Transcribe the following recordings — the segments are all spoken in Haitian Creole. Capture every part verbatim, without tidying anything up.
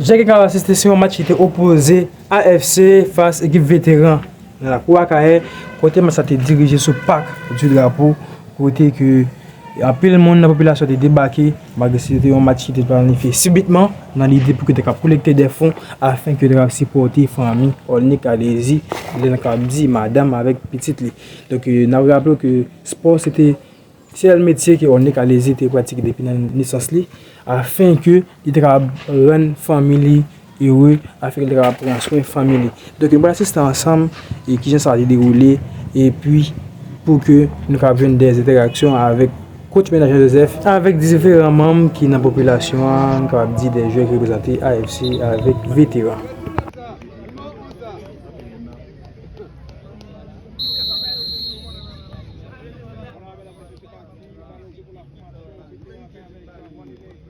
Jan ke n ka asiste, se yon match ki te opoze A F C fas ekip Veteran nan lakou Akayè, kote match la te dirije sou Parc du Drapeau, kote ke anpil moun nan popilasyon te debake, malgre se te yon match ki te planifye sibitman, nan lide pou ke te kab kolekte de fon, afen ke te kab sipòte fanmi Olnick Alésy, lè n kab di madanm avèk pitit li. Donk, eh, n ap raple w ke spò se te sèl metye ke Olnick Alésy te pratike depi nan nesans li, afen ke li te kab rann fanmi li ere, afen ke li te kab pran swen fanmi li. Donk, nou pral asiste ansanm e kijan sa te dewoule, epi pou ke nou kab jwenn de entèraksyon avèk coach Menaj Joseph, avèk diferan manm ki nan popilasyon an, nou kab di de jwè ki reprezante A F C avèk Veteran.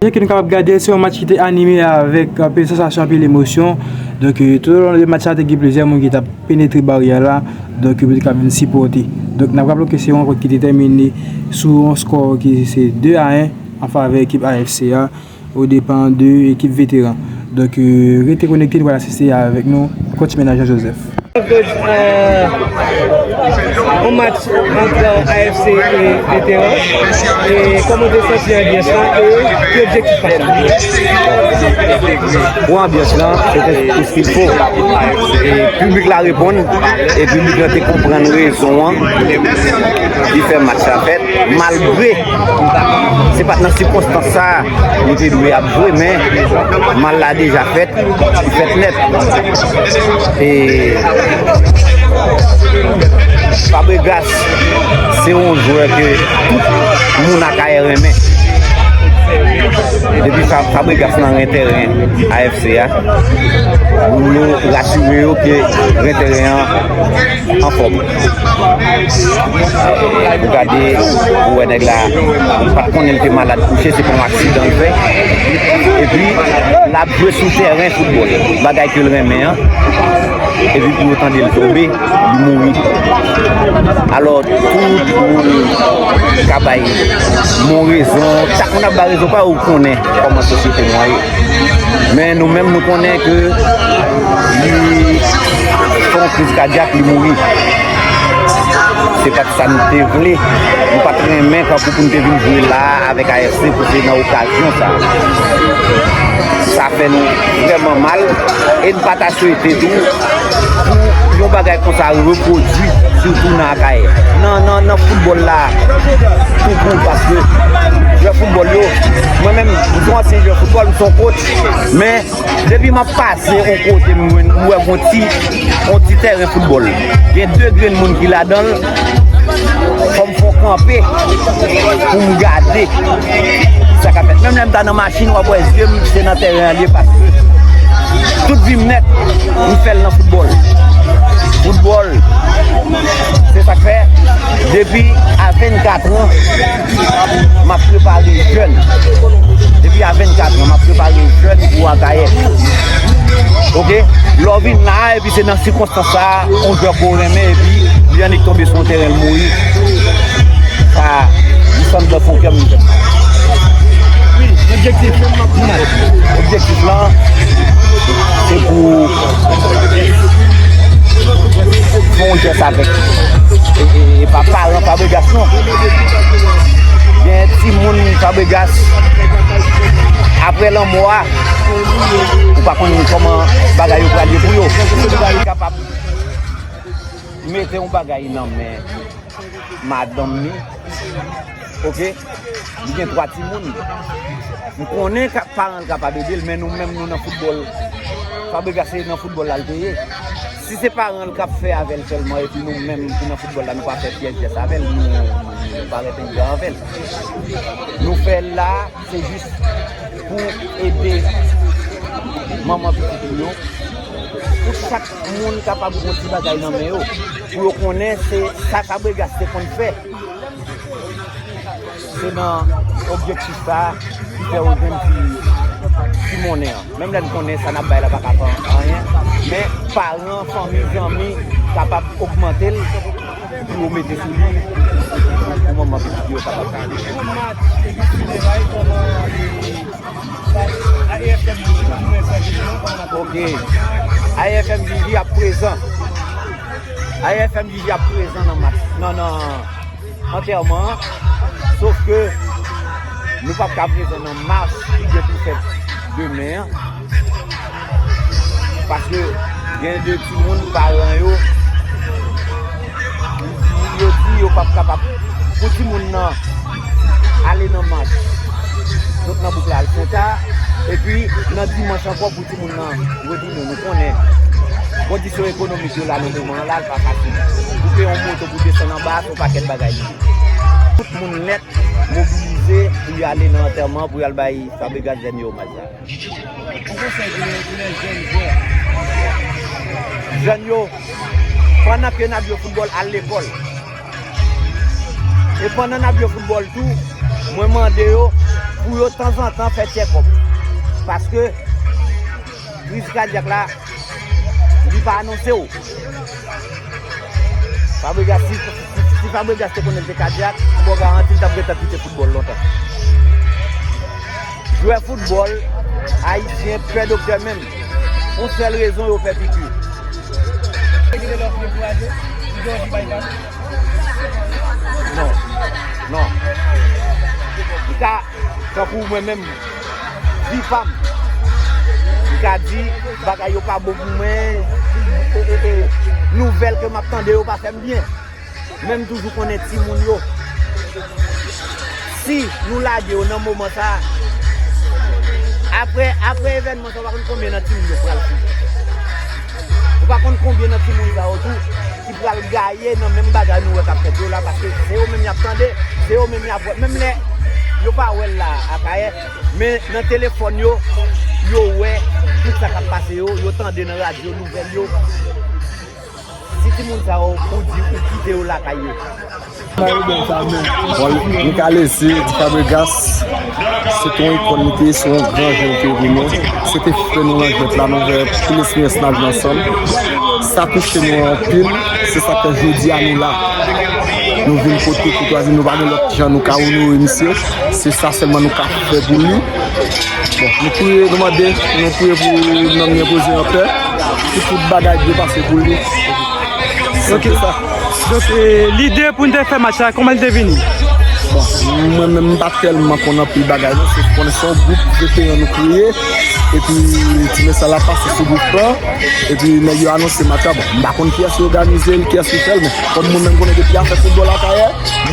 Jan ke nou kapab gade, se yon match ki te anime avèk anpil sansasyon, anpil emosyon. Donk, eh, toutolon de match la, te gen plizyè moun ki t ap penetre baryè la, donk, pou te ka vin sipòte. Donk, n ap raple ke se yon rankont ki te tèmine sou yon skò ki se de a en an favè ekip A F C a, o depan de ekip Veteran. Donk, eh, rete konekte, nou pral asiste avèk nou, coach Menaj Joseph. Euh, un match entre A F C et Veteran. E kòman w te santi anbyans lan e ki objektif match la? Bon, anbyans lan, se te tout ce qu'il faut. E piblik la reponn, e piblik la te konprann rezon an ki fè match la fèt, malgre se pa t nan sikonstans sa a nou te dwe ap jwe, men mal la deja fèt. Li fèt nèt. E Fabregas se yon jwè ke tout moun Akayè renmen. E depi Fa-, Fabregas nan ren tèren A F C a, moun yo rasire yo ke ren tèren an anfòm. Ou gade, ou wè nèg la, ou pa t konnen l te malad kouche, se pa yon aksidan l fè. Epi, l ap jwe sou tèren foutbòl, bagay ke l renmen an. Epi pou yo tande l tonbe, li mouri. Alò, tout moun ka bay moun rezon, chak moun ap bay rezon pa yo, konnen kòman sosyete nou an ye. Men nou menm, nou konnen ke li fè yon kriz kadyak, li mouri. Se pa t sa nou te vle. Nou pa t renmen kankou pou nou te vin jwe la a avèk A F C, pou se nan okazyon sa a. Sa fè nou vrèman mal. E n pa ta swete tou pou yon bagay konsa repwodui, sitou nan Akayè. Nan, nan, nan foutbòl la, tou kout, paske jwè foutbòl yo, mwen menm, m se yon ansyen jwè foutbòl, m se yon coach, men depi m ap pase yon kote, m jwenn, m wè yon ti, yon ti tèren foutbòl. Gen de grenn moun ki ladan l, fò m fè yon kanpe pou m gade sa k ap fèt. Menm lè m ta nan machin, w ap wè zye m se nan tèren an l ye, paske tout vi m nèt, m fè l nan foutbòl. Foutbòl, se sa k fè, depi a vennkat an, m ap prepare jèn. Depi a vennkat an, m ap prepare jèn pou Akayè. Oke? Lè w vin la a, epi se nan sikonstans sa a, yon jwè ke w renmen, epi li annik tonbe sou yon tèren, l mouri. Sa, li sann nan fon kè m, li fè m mal. Wi, objektif, objektif lan, se pou fè yon jès avèk, e, e, e pa paran Fabregas non. Gen timoun Fabregas, apre lanmò a, ou pa konn kòman bagay yo pral ye pou yo. Li kapab mete yon bagay nan men madanm li, oke? Li gen twa timoun. M konnen ka, paran l kapab ede l, men nou menm, nou nan foutbòl. Fabregas se nan foutbòl la l te ye. Si se paran l k ap fè avè l sèlman, epi nou menm ki nan foutbòl la, nou pa fè pyès jès avè l, nou, nou parèt engran avè l. Nou fè l la, se jis pou ede manman pitit nou yo, pou chak moun kapab gen yon ti bagay nan men yo, pou yo konnen se sa Fabregas te konn fè. Se nan objektif sa a ki fè yo jwenn ti, ti monnen an. Menm lè n konnen sa n ap bay la pa ka fè anyen, men paran, fanmi, zanmi kapab ogmante l pou yo mete sou li, pou, pou manman pitit yo kapab. Yon match, epi si de bay, kòman, e, A F C, nou wè sa ki Ok. A F M J J ap prezan. A F M J J ap prezan nan match, nan, nan antèman an. Sof ke nou p ap ka prezan nan mach ki gen pou fèt demen an. Paske gen de timoun, paran yo, yo di yo p ap kapab pou timoun nan ale nan mach, sot nan bouk la al Senta, epi nan dimanch ankò pou timoun nan retounen. Nou konnen kondisyon ekonomik yo la nan moman an la, l pa fasil. Pou peye yon moto pou desann anba a, se yon pakèt bagay li ye. Tout moun nèt mobilize pou y ale nan antèman, pou y al bay Fabregas dènye omaj la. Yon konsèy pou lè, pou lè jèn jwè. Jèn yo, pandan ke n ap jwe foutbòl, al lekòl. E pandan n ap jwe foutbòl tou, mwen mande yo pou yo tanzantan fè check-up. Paske kriz kadyak la, li pa anonse w. Fabregas, si, si, si Fabregas te konnen l te kadyak, m ba w garanti l t ap gentan kite foutbòl lontan. Jwè foutbòl ayisyen pè doktè menm. Yon sèl rezon, yo pè piki. Non. Non. Li ka, tankou mwen menm, vi pa m. Li ka di, bagay yo pa bon pou mwen, e, e, e, nouvèl ke m ap tande yo pa fè m byen. Men m toujou konnen timoun yo. Si nou lage yo nan moman sa a, apre, apre evènman sa, ou pa konn konbyen nan timoun yo pral fou. Ou pa konn konbyen nan timoun sa yo tou ki pral gaye nan menm bagay nou wè k ap fèt yo la, paske se yo menm y ap tande, se yo menm y ap wè. Menm lè yo pa wè l la Akayè, men nan telefòn yo, yo wè tout sa k ap pase yo, yo tande nan radyo nouvèl yo. Si timoun sa yo, ou di ou kite yo lakay yo. Bon, nou ka lese, Di Fabregas, se te yon ikòn li te ye, se yon gran jwè li te ye pou nou. Se te fè nou nan jwèt la, nou fè plis mès n a jwe ansanm. Sa touche nou anpil, se sa k fè jodi a nou la. Nou vin pote koutwazi, nou pa gen lòt jan nou ka onore misye. Se sa sèlman nou ka fè pou li. Bon, nou priye, nou mande, nou priye pou nanm li repoze anpè, pou tout bagay byen pase pou li. Ok. Se sa. Donk, e, lide pou n te fè match la, kòman l te vini? Bon, mwen menm, m pa tèlman konn anpil bagay, non, se konnen se yon gwoup veteran nou kreye, epi ti mesaj la pase sou gwoup lan, epi nèg yo anonse match la. Bon, m pa konn kiyès ki òganize l, kiyès ki fè l, men kòm mwen menm konnen depi afè foutbòl Akayè,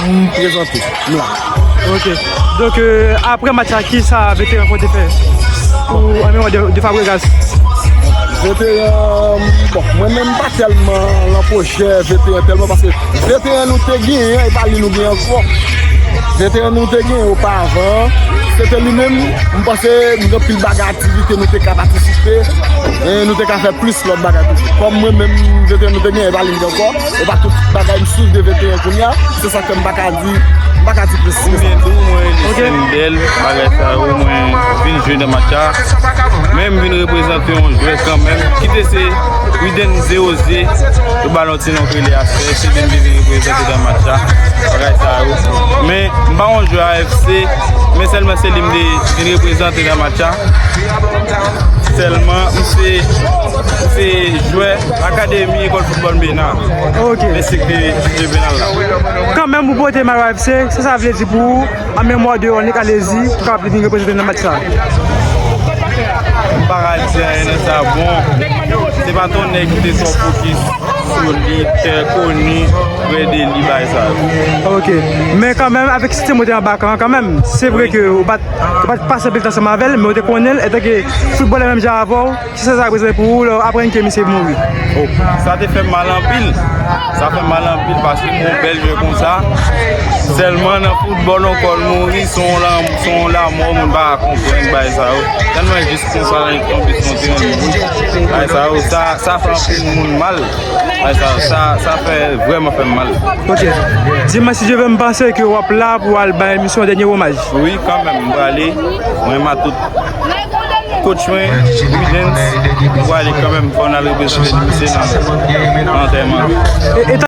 m prezante. M la. Ok. Donk, euh, apre match la, ki sa veteran konte fè pou an memwa de, de Fabregas? Veteran, bon, mwen menm m pa tèlman lan pwojè veteran tèlman, paske veteran nou te genyen an, e pa li nou genyen ankò. Veteran nou te genyen opavan, se te li menm, m panse nou gen anpil bagay, aktivite nou te ka patisipe, e nou te ka fè plis lòt bagay toujou. Kòm mwen menm, veteran nou te genyen, e pa li m gen ankò, e pa tout bagay m swiv de veteran kounye a, se sa k fè m pa ka di, m pa ka di plis ke sa. Konbyen tou mwen, ok, Sendel, bagay sa yo, mwen vin jwe nan match la. Men m vin reprezante yon jwè kanmenm, kite se Widen Zeoze, yo ba l yon ti non k rele Astè, se li m te vin reprezante nan match la, bagay sa yo. Men m pa yon jwè A F C, men sèlman se li m te vin reprezante nan match la. Sèlman, m se, m se jwè akademi Ekòl Foutbòl Mena. Ok. Nan sektè Juvenal la. Kanmenm, ou pote mayo A F C, sa sa vle di pou ou, an memwa de Ornick Alesi, pou kapab vin reprezante nan match sa? M pa ka di anyen nan sa, bon, se pa t yon nèg ki te twò fokis sou li, trè koni, prè de li, bagay sa yo. Ok. Men kanmenm, avèk sistèm ou te anba kan, kanmenm, se vre ke ou pa t, ou pa t pase anpil tan ansanm avè l, men ou te konnen l, antanke foutbolè menm jan avè w, kisa sa reprezante pou ou lè w aprann ke misye mouri? Oh, sa te fè m mal anpil. Sa fè m mal anpil paske m yon bèl jwè konsa. Sèlman nan foutbòl, yon kò l mouri, se yon lan-, se yon lanmò, moun pa ka konprann bagay sa yo. Tèlman jis konsa, l tonbe sou yon teren, li mouri. Bagay sa yo, sa, sa fè anpil moun mal. Bagay sa, sa, sa fè, vrèman fè m mal. Ok. Dimanch, si Dye vle, m panse ke w ap la pou w al bay misye yon dènye omaj. Wi, kanmenm, m prale. Mwen, m a tout coach mwen, Widens, m prale kanmenm, fò n al reprezante misye nan, nan antèman. E, e